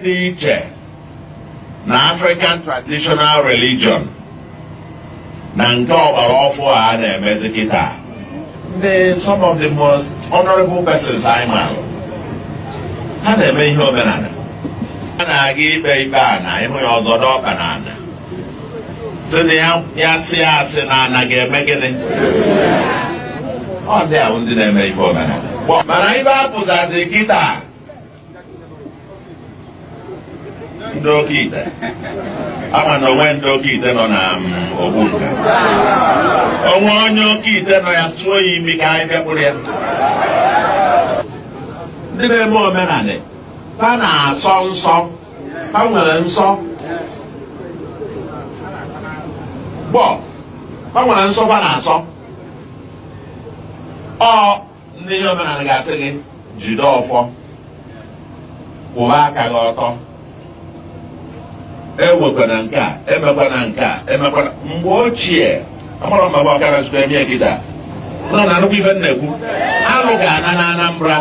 dị iche na African traditional religion na nke ọgbara ọfụ a na-emezi kịta. Ndị some of the most honorable persons anyị maara, ha na-eme ihe omenala. A na-aga ikpe ikpe a na ịhụ ya ọzọ n'ọka na ana sị na ya ya sị asị na ana ga-eme gịnị? Ọ ndị ahụ ndị na-eme ife omenala, mana ife apụzazi kịta, ndị oke ite ama na onwe ndị oke ite nọ na Ogbunka. Onwe onye oke ite nọ, ya sụọ ya imi ka anyị bịakpụrụ ya. Ndị na-eme omenala, fa na-asọ nsọ, fa nwere nsọ gbọ, fa nwere nsọ fa na-asọ. Ọ ndị ihe omenala ga-asị gị jide ọfọ, kwụba aka gị ọtọ, ewekwana nke a, emekwana nke a, emekwana. Mgbe ochie, amara mma ọkara sukwa eme kịta nọ na nnukwu ife m na-ekwu, alụ ga-ana na Anambra.